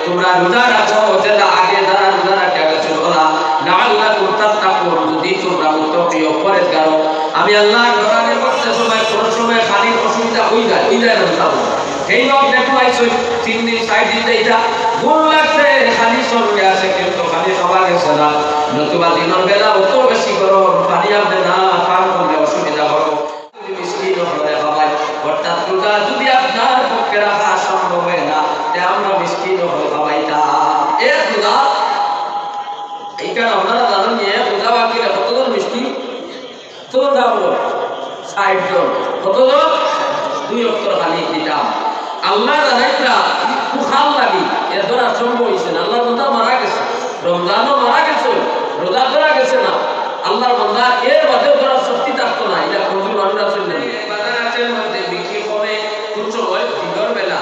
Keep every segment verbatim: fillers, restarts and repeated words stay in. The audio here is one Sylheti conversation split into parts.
তোমরা রোজা রাখো, যেলা আগে যারা রোজা রাখিয়া গেছো, ওরা লাআল্লাকুম তাত্তাকুন, যদি তোমরা মুত্তাকি অও, পরহেজগার অও। আমি আল্লাহর ডরানি করতে সময় কোনো সময় খানির অসুবিধা অই যায়, অই যায় না, বুঝাবো। এই লোক দেখো আইসো তিন দিন, চার দিন যাইতা, ঘুম লাগছে, খানি চলতে আছে, কিন্তু খানি খাওয়া গেছে না। নতুবা দিনের বেলা অত বেশি গরম, পানি আপনি না পান করলে অসুবিধা হবে। যদি মিসকিন অকলরে খাওয়াই, অর্থাৎ রোজা যদি আপনার পক্ষে রাখা সম্ভব হয় না, তে আমরা মিসকিন অকল খাওয়াইতাম। এক রোজা, এইখানে আপনারা জানেন যে এক রোজা বাকি রে কতজন মিসকিন? কতজন খাওয়াবো? ষাট জন। কতজন? দুই অক্তর খানি দিতাম। আল্লাহ জানাইতরা, খুব খাল লাগি, এর দ্বারা সম্ভব হইছে না। আল্লাহর বন্দা মারা গেছে, রমজানও মারা গেছে, রোজা ধরা গেছে না। আল্লাহর বন্দা এর বাদেও ধরার শক্তি থাকতো না। এটা কমজোর মানুষ আছেন না। বাজার আছে মধ্যে বিক্রি কমে, কোন সময়? দিনের বেলা।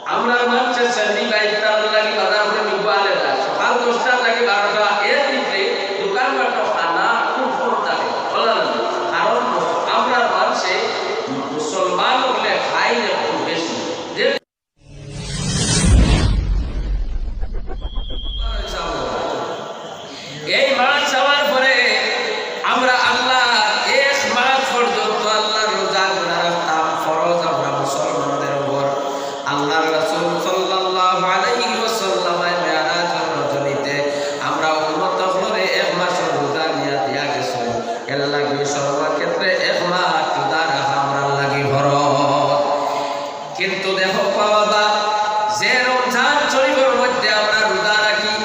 আমরা মানুষের সেন্ডি বাইশ তার লাগি বাজার করে নিব আলাদা। সকাল দশটা থেকে বারোটা এর ভিতরে দোকানপাট খানা খুব কম থাকে। বলা না? কারণ আমরা মানুষে মুসলমান হলে খাই না খুব বেশি। যে এই মাস যাওয়ার পরে আমরা আল্লাহ এক মাস পর্যন্ত আল্লাহর রোজা গুনা রাখতাম, ফরজ আমরা মুসলমানদের উপর। আল্লাহর রাসূল সাল্লাল্লাহু আলাইহি ওয়াসাল্লাম মেরাজর রজনীতে আমরা উম্মত অকলরে এক মাসর রোজা দিয়া দিয়া গেছেন। এর লাগি সর্বক্ষেত্রে এক মাস রোজা রাখা আমরার লাগি ফরজ। কিন্তু দেখো বাবা, যে রমজান শরীফের মধ্যে আমরা রোজা রাখি,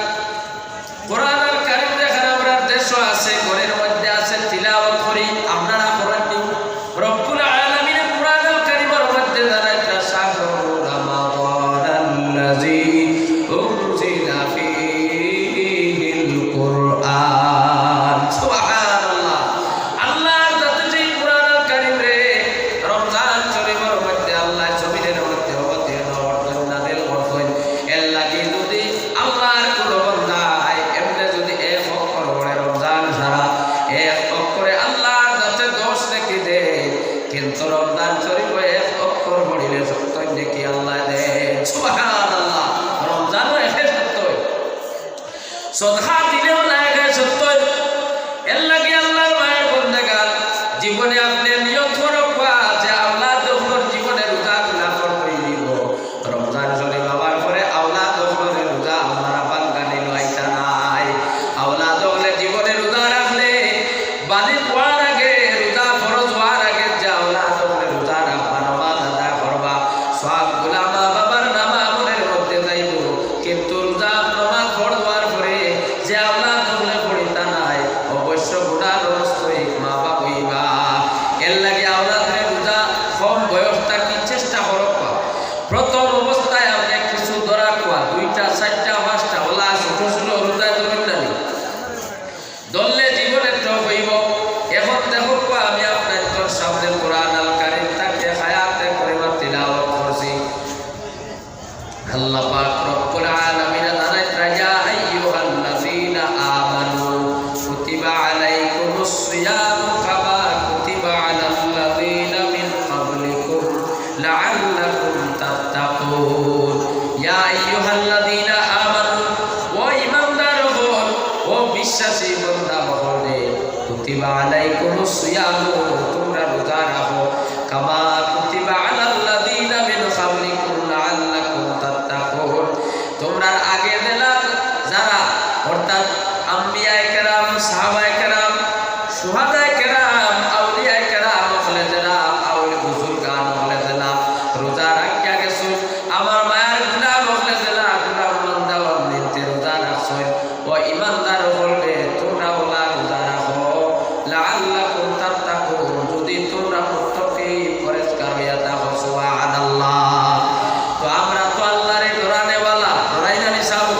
কোরআনুল কারীম যেখানে আমরার দেশো আছে, ঘরের মধ্যে আছে, তিলাওয়াত করি, আপনারা করেন নি? রব্বুল আলামিন কোরআনুল কারীমের মধ্যে জানাইতরা, "শাহরু রমাদানাল্লাযী উনজিলা ফীহিল কুরআন।" সুবহানাল্লাহ। আল্লাহর জাতে যে কোরআনুল কারীম রে, রমজান শরীফের মধ্যে আল্লাহ জমিনের মধ্যে অবতীর্ণ করছেন, নাজিল করছেন। এর লাগি যদি আল্লাহর কোনো বন্দায় এমনে যদি এক অক্ষর পড়ে রমজান সারা, এক অক্ষরে আল্লাহর কাছে দশ নেকি দেয়, কিন্তু রমজান শরীফে এক অক্ষর পড়িলে সত্তর নেকি আল্লাহ দেয়। সুবহানাল্লাহ। রমজানও একে সত্তর। সদকা দিলেও না একে সত্তর। এর লাগি আল্লাহর মায়ের বন্দেগান, জীবনে আপনি নিয়ত করবা যে আল্লাহ যখন জীবনে রোজা গুনা করতে দিব, রমজান শরীফ আবার পরে আওলাদ অকলরে রোজা আমরা বাঙ্গানি লইতা নাই। আওলাদ অকলে জীবনে রোজা রাখলে, বালিগ হওয়ার আগে, রোজা ফরজ হওয়ার আগে যে আওলাদ অকলে রোজা রাখবা, নামাজ আদায় করবা, সবগুলা মা বাবার নাম আমলের মধ্যে যাইব। কিন্তু রোজা নামাজ ফরজ হওয়ার পরে যে আওলাদ অকলে পড়িতা নাই, অবশ্য গুনাহগ্রস্ত মা বাপ হইবা। এর লাগি আওলাদরে রোজা কম বয়স থাকি চেষ্টা করবা। প্রথম অবস্থায় আপনি কিছু ধরা খোয়া, দুইটা, চারটা, পাঁচটা, ওলা ছোট ছোট রোজা ধরুন না নি। ধরলে জীবনে টপ হইব। এখন দেখো খোয়া, আমি আপনার তোর সামনে কোরআনুল কারীম থাকি আয়াতে কারিমা তিলাওয়াত করছি। আল্লাহ পাক রব্বুল আলামিন জানাইতরা, "ইয়া আইয়ুহাল্লাযীনা আমানু কুতিবা আলাইকুমুস সিয়ামু কামা কুতিবা আলাল্লাযীনা মিন ক্বাবলিকুম লাআল্লাকুম তাত্তাকুন।" ইয়া আইয়ুহাল্লাযীনা আমানু, ও ঈমানদার অকল, ও বিশ্বাসী বান্দা অকল রে, কুতিবা আলাইকুমুস সিয়ামু, তোমরা রোজা রাখো, কামা কুতিবা আলাল্লাযীনা মিন ক্বাবলিকুম লাআল্লাকুম তাত্তাকুন। তোমরার আগে যেলা যারা, অর্থাৎ আম্বিয়ায়ে কেরাম, সাহাবায়ে কেরাম, শুহাদায়ে কেরাম, আউলিয়ায়ে কেরাম, অকলে যেলা, আউলি বুজুর্গান অকলে যেলা রোজা রাখিয়া গেছইন, আমার মায়ার গোলাম অকলে যেলা, গোলাম বান্দা অকলে রোজা রাখছইন, ও ইমানদার অকল রে, তোমরা ওলা রোজা রাখো, লাআল্লাকুম তাত্তাকুন, যদি তোমরা মুত্তাকি পরহেজগার হইয়া থাকো। সুবহানাল্লাহ। তো আমরা তো আল্লাহরে ডরানেওয়ালা, ডরাই না নি সাব?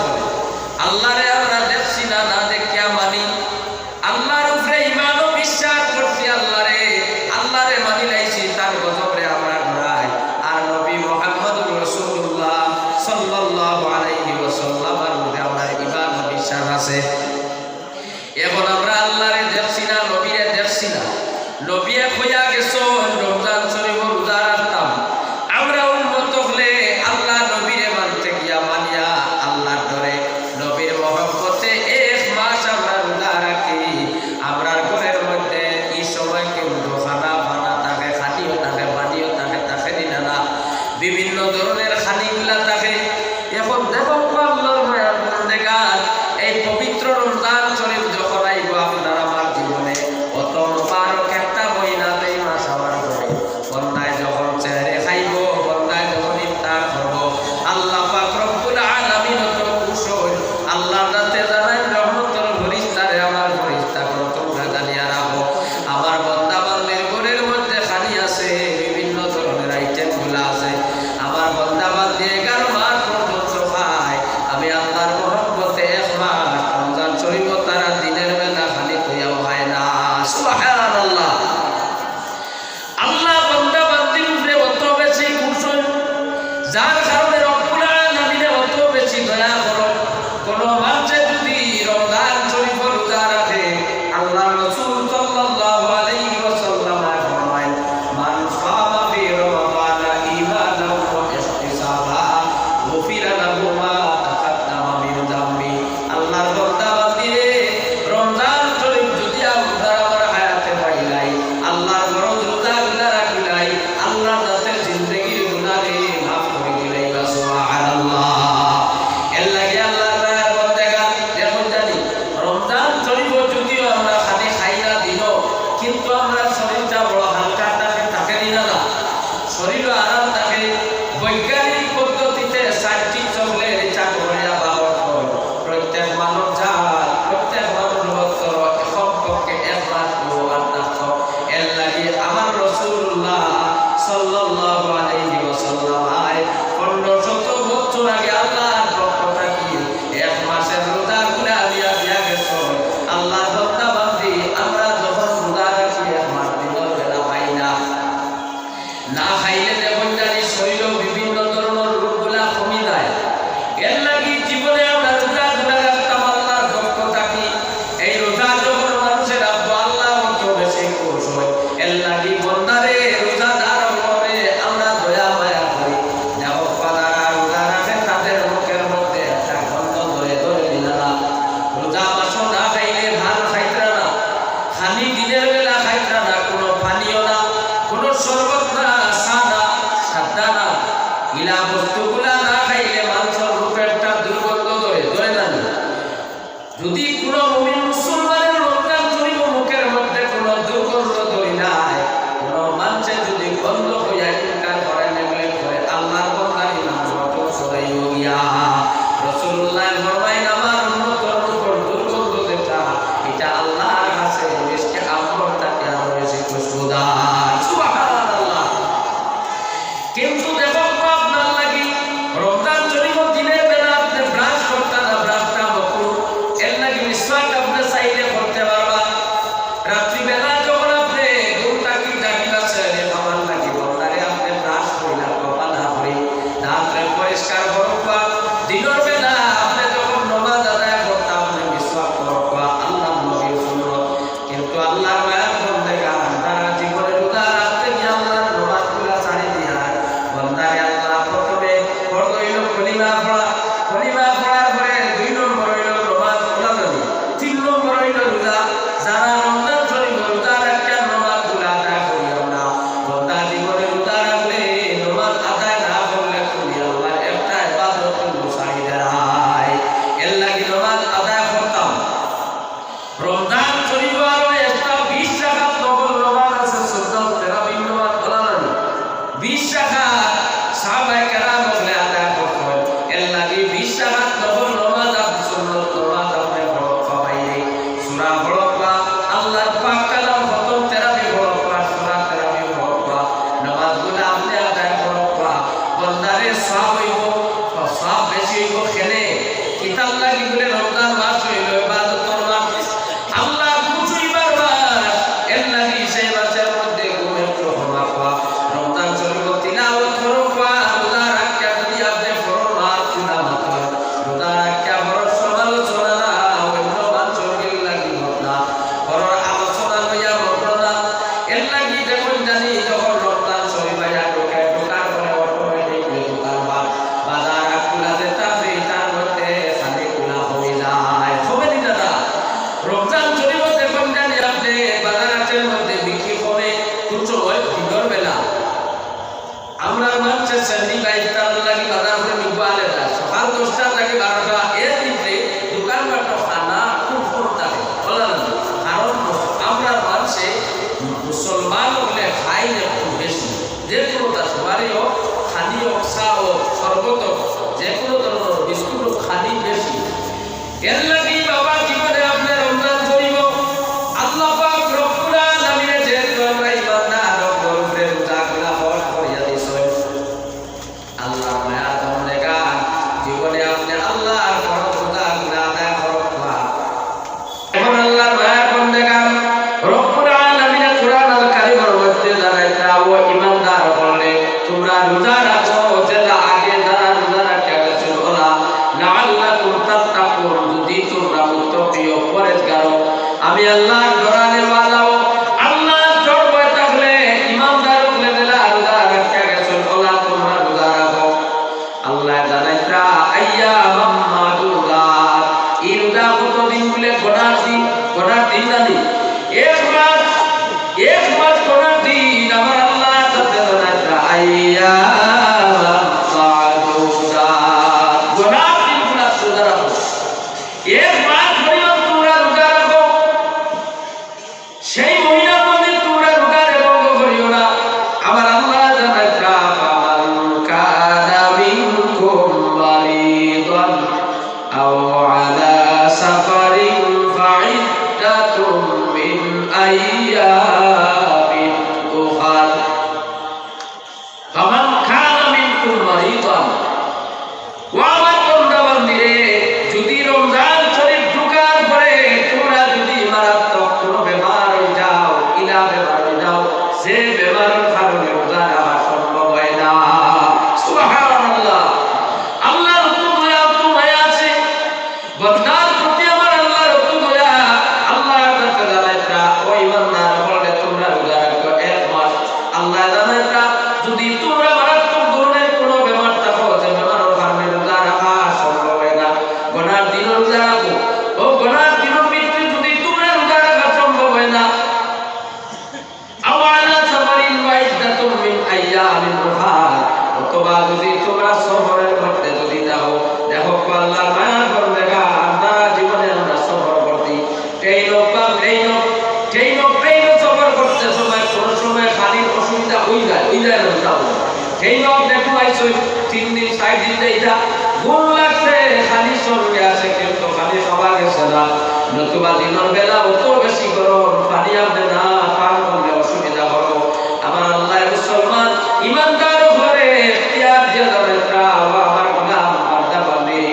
আইয়ামাম মাদুদাত। এই রোজা কতদিন বুলে? গনার দিন, গনার দিন নানি? এক মাস, এক মাস গনার দিন। আমার আল্লাহ তাআলা জানাইরা আইয়ামাম মাদুদাত। গনার দিন গুলা রোজা রাখো। এক মাস পরিমাণ তোমরা রোজা রাখো। সেই মহিনার মধ্যে তোমরা রোজারে ভঙ্গ করিও না। আমার আল্লাহ জানাইরা, ফামান কানা মিনকুম মারিদান আও আলা সাফারিন ফাইদ্দাতুম মিন আইয়ামিন উখার। ফামান কানা মিনকুম মারিদান। ও আমার বান্দা বান্দিরে, যদি রমজান শরীফ ঢুকার পরে তোমরা যদি মারাত্মক কোনো বেমার অই যাও, ইলা বেমার অই যাও, যে বেমারর কারণে রোজা রাখা সম্ভব অয় না। সুবহানাল্লাহ। আল্লাহর অত দয়া, অত মায়া আছে। বান্দার প্রতি আমার আল্লাহর অত দয়া। আল্লাহ তাআলা জানাইরা, ও ইমানদার অকল রে, তোমরা রোজা রাখো এক মাস। আল্লাহ জানাইরা, যদি তোমরা মারাত্মক ধরনের কোনো বেমার থাকো, যে বেমারর কারণে রোজা রাখা সম্ভব অয় না, গনার দিন রোজা রাখো। ও গনার দিনর ভিতরে যদি তোমরা রোজা রাখা সম্ভব অয় না, আও আলা সাফারিন ফাইদ্দাতুম মিন আইয়ামিন উখার, অথবা যদি তোমরা সফরর মধ্যে যদি থাকো, দেখো, আল্লাহর মায়ার বন্দেগা, আমরা জীবনে আমরা সফর করছি, ট্রেইনো বা প্লেইনো, ট্রেইনো, প্লেইনো সফর করতে সময় কোনো সময় খানির অসুবিধা অই যায়, অই যায় না, বুঝাও। ট্রেইনো আপনি ঘুমাইছেন তিন দিন, চার দিন, এইটা ঘুম লাগছে, খানি সঙ্গে আছে, কিন্তু খানি খাওয়া গেছে না। নতুবা দিনর বেলা অত বেশি গরম, পানি আপনি না পান করলে অসুবিধা হলো। আমার আল্লাহ মুসলমান ইমানদার অকলরে এখতিয়ার দিয়া জানাইরা, ও আমার গোলাম, বান্দা বান্দি,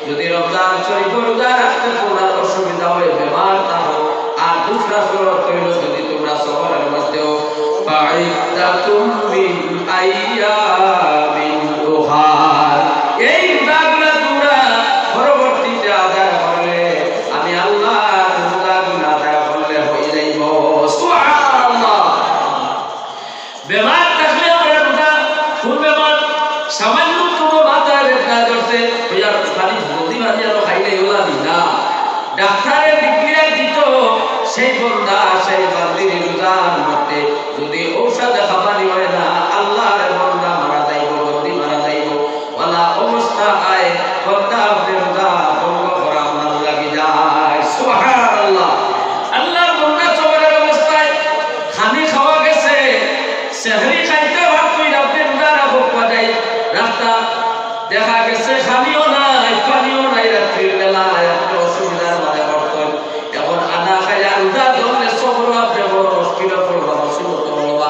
যদি রমজান শরীফ রোজা রাখতে তোমরা অসুবিধা অয়, বেমার থাকো, আর দুসরা সুরত অইলো যদি তোমরা সফরর মধ্যে অও, ফাইদ্দাতুম মিন আইয়ামিন উখার। এই রোজাগুলা তোমরা পরবর্তীতে আদায় করলে আমি আল্লাহর রোজাগুলা আদায় করলে অই যাইবো। সুবহানাল্লাহ। বেমার থাকলে আমরা রোজা, কোন বেমার? সামান্য কোনো মাথায় বেদনা ধরছে, অইয়া খালি হলদি বানিয়ে আরো খাইলে অলা নি না। ডাক্তারে declare দিত, সেই বন্দা, সেই বান্দির রোজার মধ্যে যদি ঔষধ খাবানি অয় না, আল্লাহর বন্দা মারা যাইবো, বন্দি মারা যাইবো। অলা অবস্থা আয়, বন্দা আপনে রোজা ভঙ্গ করা আপনার লাগি যায়। সুবহানাল্লাহ। আল্লাহর বন্দা সফরর অবস্থায় খানি খাওয়া গেছে, সেহরি খাইতে পারতই না, আপনে রোজা রাখো, পাওয়া যায় রাস্তা দেখা গেছে খানিও নাই, পানিও নাই, রাত্রির বেলায় আপনে অসুবিধার মাঝে পড়তই। এখন আনা খাইয়া রোজা ধরলে সফর আপনে বড় মুশকিলে পড়বা, মুসিবত পড়বা।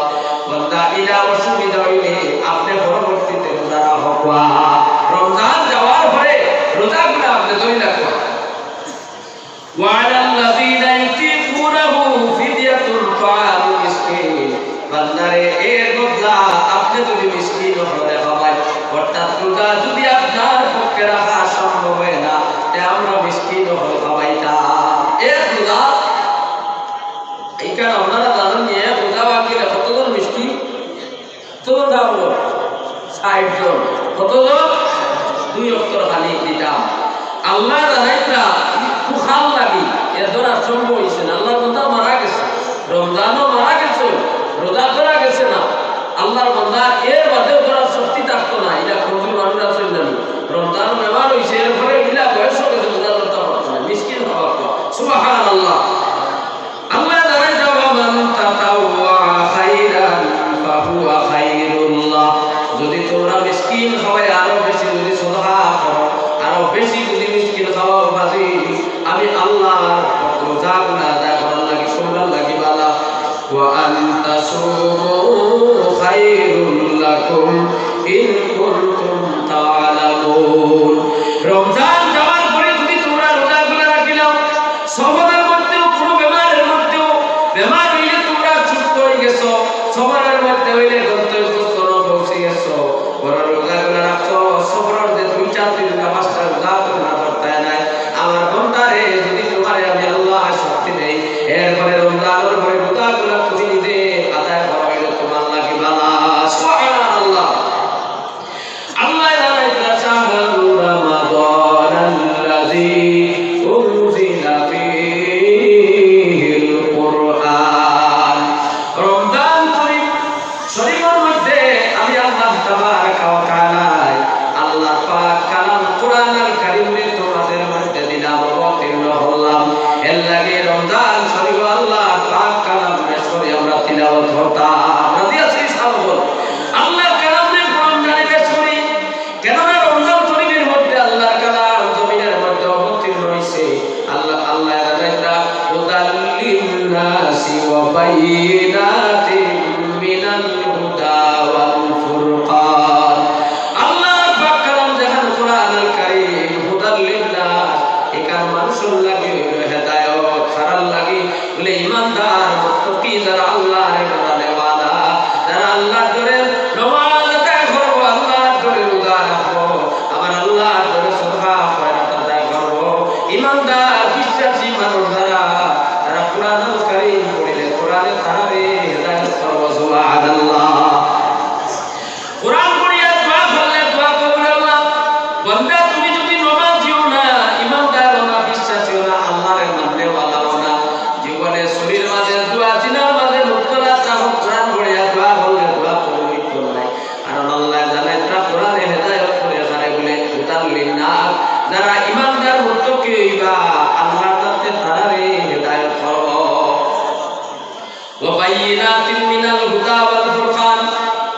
বন্দা ইলা অসুবিধা অইলে আপনে পরবর্তীতে রোজা রাখবা। রমজান যাওয়ার পরে রোজাগুলা আপনে ধরি রাখবা। وعلى الذين يطيقونه فدية طعام مسكين। বান্দারে, এর বদলা আপনে যদি মিসকিন অকলরে খাওয়াইন, অর্থাৎ রোজা যদি আপনার পক্ষে রাখা সম্ভব অয় না, তে আমরা মিসকিন অকলরে খাওয়াইতাম। এক রোজা, এইখান আপনারা জানইন নি, এক রোজা ভাঙ্গিলে কতজন মিসকিন? কতজন থাকবো? ষাইট জন। কতজন? দুই অক্তর খানি দিতাম। আল্লাহ জানাইরা, খুব খাল লাগি, এর ধরা সম্ভব অইছে না। আল্লাহর বন্দা মারা গেছে, রমজানও মারা গেছে, রোজা ধরা গেছে না। আল্লাহর বন্দা এর বাদেও ধরার শক্তি থাকতো না। ইলা কমজোর মানুষ আছইন না নি? রমজান বেমার অইছে, এরপরে ইলা বয়স অই গেছে, রোজা ধরতে পারতো না, মিসকিন খাওয়াতো। সুবহানাল্লাহ। আল্লাহ জানাইরা, ومن تطوع خيرا فهو خير له। যদি তোমরা মিসকিন খাওয়াই আরো বেশি যদি সদকা করো, আরো বেশি যদি মিসকিন খাওয়াও, বাজি, আমি আল্লাহ রোজাগুলা আদায় করার লাগি, তোমরার লাগি ভালা। وأن تصوموا خير لكم إن كنتم تعلمون। রমজান যাওয়ার পরে যদি তোমরা রোজাগুলা রাখিলাও, সফরের মধ্যেও, কোনো বেমারের মধ্যেও, বেমার অইলে তোমরা সুস্থ অই গেছো, সফরের মধ্যে অইলে গন্তব্যস্থলো পৌঁছি গেছো, বড় রোজাগুলা রাখছো, সফরের যে দুই চার দিন নামাজটা রোজা তোমরা ধরতায় নায়, আমার বন্দারে, যদি তোমারে আমি আল্লাহ শক্তি দেই, এরপরে রমজানের পরে রোজাগুলা তুমি নিজে আদায় করা অইলে তোমার লাগি ভালা। সুবহানাল্লাহ। আল্লাহ জানাইরা, شهر رمضان রমজান শরীফ আল্লাহর পাক কালাম বেশ করি আমরা তিলাওয়াত করতাম। রাজি আছি সাবগণ? আল্লাহর কালাম নিয়ে কোরআন জানি বেশ করি। কেননা রমজান শরীফের মধ্যে আল্লাহর কালাম জমিনের মধ্যে অবতীর্ণ হইছে। আল্লাহ, আল্লাহ জানাইতরা, "হুদাল লিন্নাসি ওয়া বাইয়িনাতিম মিনাল হুদা ওয়াল ফুরকান।" আল্লাহর পাক কালাম যেখান কোরআনুল কারীম, হুদাল লিন্নাস, এখান মানুষর লাগি হইল হেদায়ত, কারার লাগি বলে ইমানদার, মুত্তাকি, যারা আল্লাহরে ডরানেওয়ালা, যারা আল্লাহর ডরে নমাজ আদায় করবো, আল্লাহর ডরে রোজা রাখবো, আবার আল্লাহর ডরে সদকা খয়রাত আদায় করবো। ইমানদার, বিশ্বাসী মানুষ যারা, তারা কোরআনুল কারীম পড়িলে কোরআনে তারারে হেদায়ত করবো। সুবহানাল্লাহ। কোরআন পড়িয়া দোয়া করলে দোয়া কবুল অয় না। বান্দা, তুমি যদি নমাজিও না, ইমানদারও না, বিশ্বাসীও না, আল্লাহরে মাননেওয়ালাও না, জীবনে চুরির মাঝে, জুয়া জিনার মাঝে মুক্ত রাখা হোক, কোরআন পড়িয়া দোয়া করলে দোয়া কবুল হইতো নায়। কারণ আল্লাহ জানাইতরা কোরআনে হেদায়ত করে কারে বলে, হুদাল লিন্নাস, যারা ইমানদার মুত্তাকি হইবা, আল্লাহ তাতে তারারে হেদায়ত করবো। ওয়া বাইয়িনাতিন মিনাল হুদা ওয়াল ফুরকান।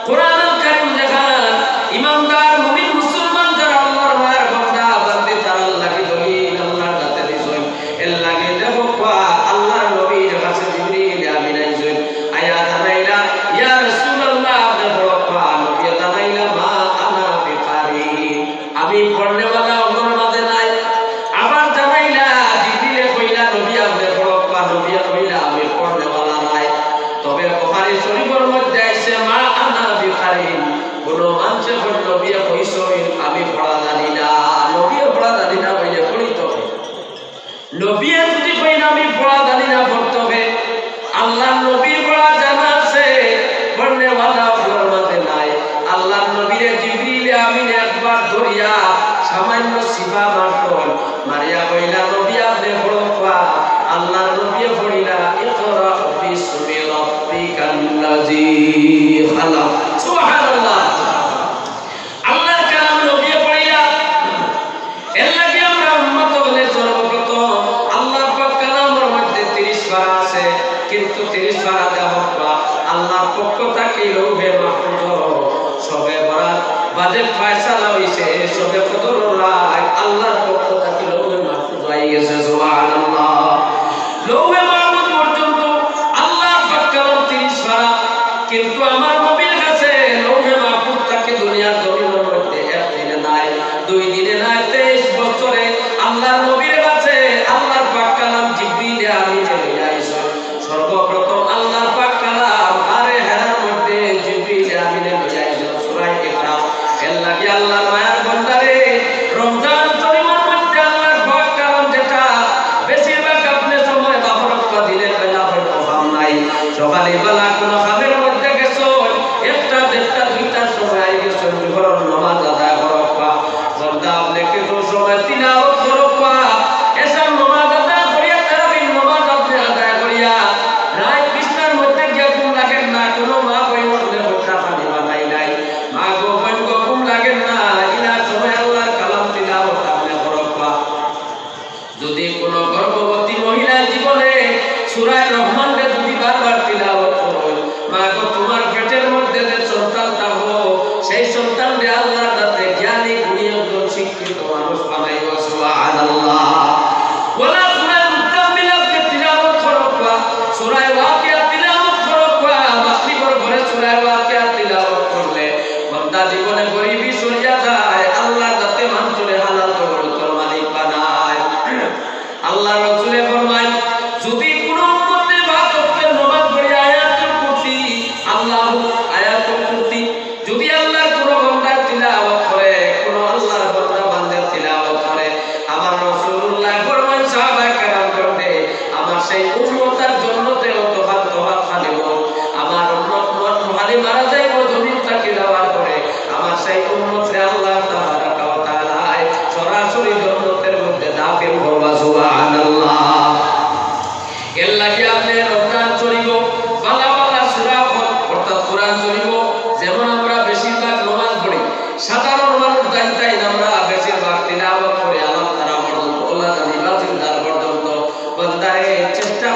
কোরআনুল কারীম যেখান ইমানদার মুমিন মুসলমান যারা আল্লাহর মায়ার বান্দা বান্দি তারার লাগি দলিল আল্লাহর দাতে দিছইন। এর লাগি দেখো কোয়া আল্লাহর নবীর কাছে জিবরিল আমিন আইছইন। আইয়া জানাইলা, "ইয়া রাসূলুল্লাহ, আপনে পড়ো কোয়া।" নবী জানাইলা, "মা আনা বিকারি।" আমি পড়নেওয়ালা অগুর মাঝে নাই। আবার জানাইলা, জিবরিলে কইলা, "নবী, আপনে পড়ো কোয়া।" নবী কইলা, "আমি পড়নেওয়ালা নাই।" তবে বুখারী শরীফর মধ্যে আইছে, "মা আনা বিকারি।" কোনো মানষে কইন, "নবী কইছইন, আমি পড়া জানি না।" নবী পড়া জানি না, বইলে পড়ি তো। নবীয়ে যদি কইন আমি পড়া জানি না, পড়তে হবে। আল্লাহর নবীর পড়া জানা আছে, পড়নেওয়ালা অগুর মাঝে নাই। আল্লাহর নবীরে জিবরিলে আমিন একবার ধরিয়া সামান্য চিপা মারছইন, মারিয়া কইলা, "নবী, আপনে পড়ো কোয়া।" আল্লাহর নবীয়ে পড়িলা, "ইকরা বিসমি রাব্বিকাল্লাযী খালাক।" সুবহানাল্লাহ। আল্লাহর কালাম নবীয়ে পড়িলা। এর লাগি আমরা উম্মত অকলে সর্বপ্রথম আল্লাহর পাক কালামর মধ্যে তিরিশ পারা আছে, কিন্তু তিরিশ পারা দেওয়া আল্লাহর পক্ষ থাকি লৌহে মাহফুজ শবে বরাত বাজে ফয়সালা হইছে, শবে কদরর রাত আল্লাহর পক্ষ থাকি লৌহে মাহফুজ হয়ে গেছে। সুবহানাল্লাহ। লৌহে মাহফুজ পর্যন্ত আল্লাহর পাক কালাম তিরিশ পারা, কিন্তু আমার নবীর কাছে লৌহে মাহফুজ থাকি দুনিয়ার জমিনের মধ্যে এক দিনে নাই, দুই দিনে নাই, তেইশ বছরে আল্লাহর নবীর কাছে আল্লাহর পাক কালাম জিবরিলে আমিনে লইয়া আইছইন। সর্বপ্রথম আল্লাহর পাক কালাম গারে হেরার মধ্যে জিবরিলে আমিনে লইয়া আইছইন সূরা ইকরা। এর লাগি আল্লাহর মায়ার বান্দারে, রমজান শরীফর মধ্যে আল্লাহর পাক কালাম যেটা বেশিরভাগ আপনে সময় বাপরপ্পা দিনের বেলা হয়তো কাম নাই, সকালে বেলা কোনো কামের মধ্যে গেছইন, একটা, দেড়টা, দুইটার সময় আই গেছইন, জোহরর নমাজ আদায় করো বা, বান্দা আপনে কিছু সময় তিলাওয়াত করো বা, এশার নমাজ আদায় করিয়া তারাবির নমাজ আপনে আদায় করিয়া, রাইত বিছনার মধ্যে গিয়া ঘুম লাগের না, কোনো মা বইন আপনে বইটা খালি বানাই নাই, মা গো বইন গো ঘুম লাগের না, ইলা সময় আল্লাহর কালাম তিলাওয়াত আপনে করো বা। যদি কোনো গর্ভবতী মহিলা জীবনে সূরা রহমানরে যদি বারবার তিলাওয়াত করো, মা গো, তোমার পেটের মধ্যে যে সন্তান থাকবো, সেই সন্তানরে আল্লাহর দাতে জ্ঞানী গুণী একজন শিক্ষিত মানুষ বানাইবা। সুবহানাল্লাহ। ওয়ালা সূরা মুজাম্মিল আপনে তিলাওয়াত করো বা, সূরা ওয়াকিয়া তিলাওয়াত করো বা, মাগরিবর পরে সূরা ওয়াকিয়া তিলাওয়াত করলে বান্দা জীবনে গরিবি সরিয়া যায়, আল্লাহর দাতে মানষরে হালাল দৌলতর মালিক বানায়। আল্লাহর রাসূলে ফরমায়, যদি কোনো উম্মতে পাঁচ ওয়াক্তের নামাজ পড়ে আয়াতুল কুরসি, আল্লাহু, আয়াতুল কুরসি, যদি আল্লাহর কোনো বান্দা তিলাওয়াত করে, কোনো আল্লাহর বান্দা বান্দা তিলাওয়াত করে, আমার রাসূলুল্লাহ ফরমায়, সাহাবায়ে কেরাম করবে, আমার সেই উম্মত আর জন্নতে অতহান তহান খালি হোক। আমার উম্মত মন খালি মারা যাইব, জমিন থাকি যাওয়ার পরে আমার সেই উম্মতরে আল্লাহ তাবারাকা ওয়া তাআলায় সরাসরি জন্নতের মধ্যে দাখিল করবা। সুবহানাল্লাহ। এর লাগি আপনে রমজান শরীফো বালা বালা সূরা অর্থাৎ কোরআন শরীফো যেমন আমরা বেশিরভাগ নমাজ পড়ি, সাধারণ মানুষ জানতাই না, আমরা বেশিরভাগ তিলাওয়াত করি আলাপ তারা পর্যন্ত, ওলা জানি বাসিন্দার পর্যন্ত। বান্দারে চেষ্টা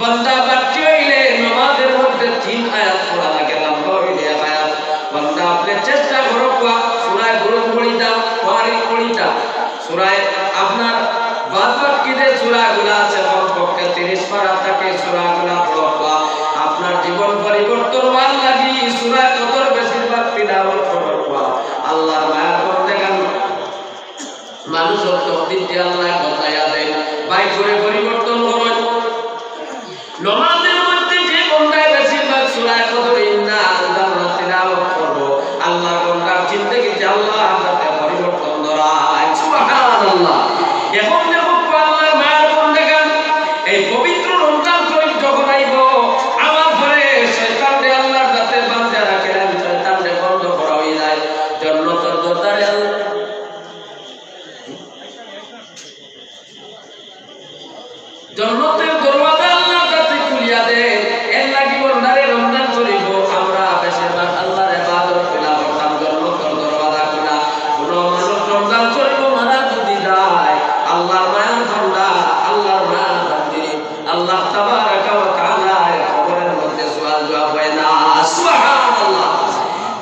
বান্দা বাড়তি অইলে নামাজের মধ্যে তিন আয়াত পড়া লাগে, লম্বা অইলে এক আয়াত। বান্দা আপনে চেষ্টা করউক্কা, সূরায়ে বুরুজ পড়িতা, তাওয়ারিক পড়িতা, সূরায়ে আপনার বাদ বাকি যে সূরাগুলা আছে, কমপক্ষে তিরিশ পারা থাকি সূরাগুলা পড়উক্কা। আপনার জীবন পরিবর্তন অওয়ার লাগি সূরায়ে কদর বেশিরভাগ তিলাওয়াত করউক্কা। আল্লাহর মায়ার বন্দেগান, মানুষর তকদির দিয়া আল্লায় বদলাইয়া দেইন, ভাগ্যরে পরিবর্তন করইন। নমাজের মধ্যে যে বন্দায় বেশিরভাগ সূরায়ে কদর ইন্না আনজালনা তিলাওয়াত করবো, আল্লাহর বন্দার জিন্দেগিতে আল্লাহ যাতে পরিবর্তন ধরায়। সুবহানাল্লাহ। এখন দেখউক্কা আল্লাহর মায়ার বন্দেগান, এই পবিত্র রমজান শরীফ যখন আইবো, আমার পরে শয়তানরে আল্লাহর যাতে বান্দিয়া রাখইন, শয়তানরে বন্ধ করা অইযায়। জন্নতর দরজারে আল্লাহ জন্নতর দরওয়াজা আল্লাহ যাতে খুলিয়া দেইন, এর লাগি বন্দারে রমজান শরীফো আমরা বেশিরভাগ আল্লাহর ইবাদত খুলা করতাম, জন্নতর দরওয়াজা খুলা। কোনো মানুষ রমজান শরীফো মারা যদি যায়, আল্লাহর মায়ার বন্দা, আল্লাহর মায়ার বান্দি, আল্লাহ তাবারাকা ওয়া তাআলার কবরের মধ্যে সওয়াল জওয়াব অয় না। সুবহানাল্লাহ।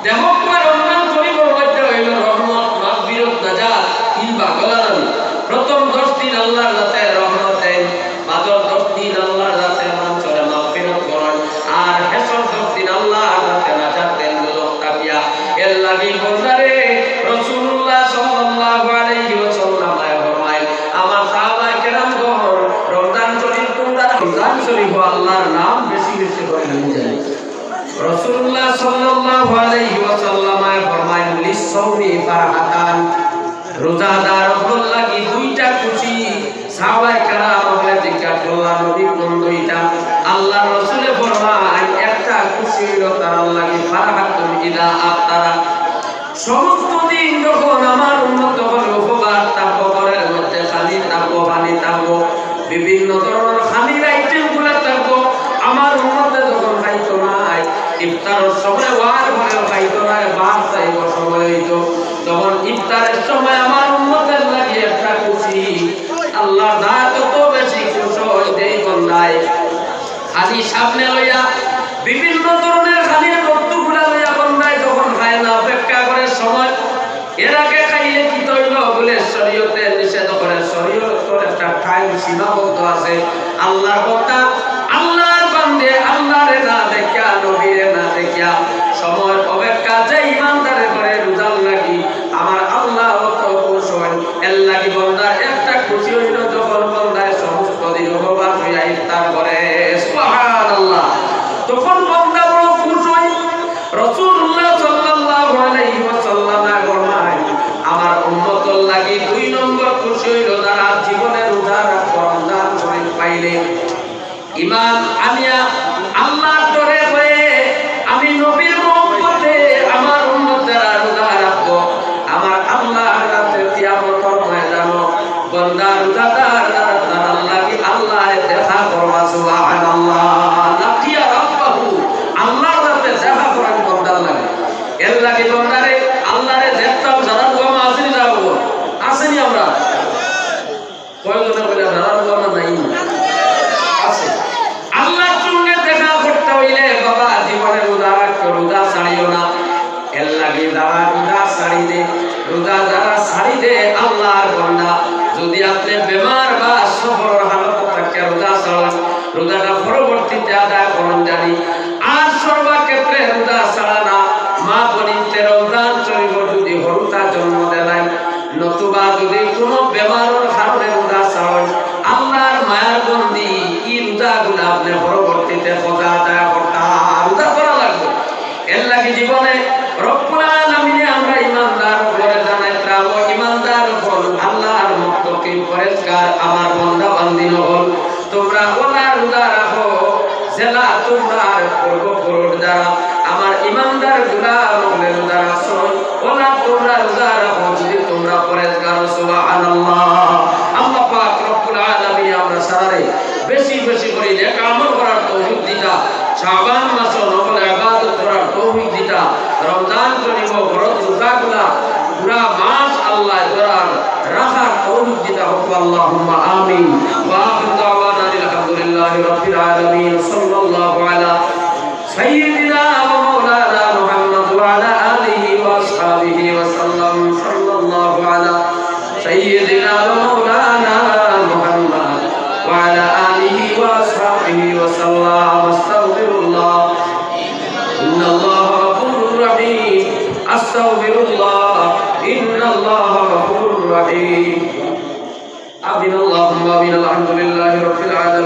দেখউক্কা, রমজান শরীফর মধ্যে অইলো রহমত, মাগফিরাত, নাজাত, তিন ভাগ অইলো না নি? প্রথম দশ দিন আল্লাহর যাতে রহমত দেইন, বাদর দশ দিন আল্লাহর যাতে মানষরে মাগফিরাত করইন, আর শেষর দশ দিন আল্লাহর যাতে নাজাত দেইন দুজখ থাকিয়া। এর লাগি বন্দারে রাসূলুল্লাহ সাল্লাল্লাহু আলাইহি ওয়াসাল্লাম ফরমাইন, আমার সাহাবায়ে কেরামগণ, রমজান শরীফ তুমরা রমজান শরীফো আল্লাহর নাম বেশি বেশি করি নিয়া যাইন। রাসূলুল্লাহ সাল্লাল্লাহু আলাইহি ওয়াসাল্লাম ফরমাইন, "লিস-সাওমি ফারহাতান।" রোজাদার অকলর লাগি দুইটা খুশি। সাহাবায়ে কেরাম অকলে জিজ্ঞাসা করলা, "নবী, কোন দুইটা?" আল্লাহর রাসূলে ফরমাইন, "একটা খুশি অইলো তারার লাগি ফারহাতুন ইযা আফতারা।" সমস্ত দিন যখন আমার উম্মত যখন উপবাস থাকবো, ঘরের মধ্যে খানি থাকবো, পানি থাকবো, বিভিন্ন ধরনর খানির আইটেম গুলা থাকবো, আমার উম্মতে যখন খাইতো নায়, ইফতারর সময় অওয়ার পরেও খাইতো নায়, ভাত খাইবো সময় অইতো, তখন ইফতারর সময় আমার উম্মতর লাগি একটা খুশি, আল্লাহর জাত অত বেশি খুশ অইন যেই বন্দায় খানি সামনে লইয়া, বিভিন্ন ধরনর খানির বস্তুগুলা লইয়া বন্দায় যখন খায় না, অপেক্ষা করে সময়। এর আগে খাইলে কিতা অইলো বুলে শরীয়তে নিষেধ করে, শরীয়তর একটা টাইম সীমাবদ্ধ আছে। আল্লাহর বন্দা, আল্লাহর বান্দে, আল্লাহরে না দেখিয়া, নবীরে না দেখিয়া, সময় অপেক্ষা যে ইমানদারে করে রোজার লাগি, আমার আল্লাহ অত খুশ অইন। এর লাগি বন্দার একটা খুশি অইলো যখন বন্দায় সমস্ত দিন উপবাস অইয়া ইফতার করে। সুবহানাল্লাহ। তখন বন্দা বড় খুশ অইন। রাসূলুল্লাহ সাল্লাল্লাহু আলাইহি ওয়াসাল্লাম ফরমাইন, আমার উম্মতর লাগি দুই নম্বর খুশি অইলো যারা জীবনে রোজা রাখবো রমজান শরীফ পাইলে। ইমান আনিয়া আল্লাহর ডরে ভয়ে আমি নবীর মহব্বতে আমার উম্মত যারা রোজা রাখবো, আমার আল্লাহর কাছে কিয়ামতর ময়দানো বন্দা রোজাদার যারা, তারার লাগি আল্লায় দেখা করবা। সুবহানাল্লাহ। লাকিয়া রাব্বাহু, আল্লাহর কাছে দেখা করইন বন্দার লাগি। এর লাগি বন্দারে, আল্লাহরে দেখতাম যারা দোয়া মাঝে যাবো। আছি নি আমরা? কয়জনে কইলা, "দাঁড়ান, দাঁড়ান, নাই।" আছে। আল্লাহর সঙ্গে দেখা করতে অইলে বাবা জীবনে রোজা রাখতে, রোজা ছাড়িও না। এর লাগি যারা রোজা ছাড়ি দে, রোজা যারা ছাড়ি দে, আল্লাহর বন্দা, যদি আপনে বেমার বা সফরর হালত থাকে রোজা ছাড়া, রোজাটা পরবর্তীতে আদায় করইন জানি। আর সর্বক্ষেত্রে রোজা ছাড়া না, মা বইনতে রমজান শরীফ যদি হুরুতা জন্ম দেলাইন, নতুবা যদি কোনো বেমারর কারণে রোজা ছাড়ইন, আল্লাহর মায়ার বন্দি, ই রোজাগুলা আপনে পরবর্তীতে কাজা আদায় করতা, রোজা করা লাগবো। এর লাগি জীবনে রব্বুল আলামিনে আমরা ইমানদার অকলরে জানাইতরা, ও ইমানদার অকল, আল্লাহর মুত্তাকি পরেজগার আমার বন্দা বান্দিন অকল, তুমরা অলা রোজা রাখো, যেলা তুমরার পূর্বপুরুষ যারা আমার ইমানদার গোলাম অকলে রোজা রাখছইন, অলা তুমরা রোজা রাখো, যদি তুমরা পরেজগার অও। সুবহানাল্লাহ। আল্লাহ পাক রব্বুল আলামিন আমরা সারারে বেশি বেশি করি নেক আমল করার তৌফিক দিতা, শাবান মাসো নফল ইবাদত করার তৌফিক দিতা, রমজান শরীফো ফরজ রোজাগুলা পুরা মাস আল্লায় ধরার রাখার তৌফিক দিতা অউক। আল্লাহুম্মা আমিন। ওয়া আখিরু দাওয়ানা আনিল হামদুলিল্লাহ। رب العالمين. صلى الله على سيدنا ومولانا محمد وعلى آله وأصحابه وسلم. صلى الله على سيدنا ومولانا محمد وعلى آله وأصحابه وسلم. أستغفر الله. إن الله غفور رحيم. أستغفر الله. إن الله غفور رحيم. آمين اللهم آمين. الحمد لله رب العالمين.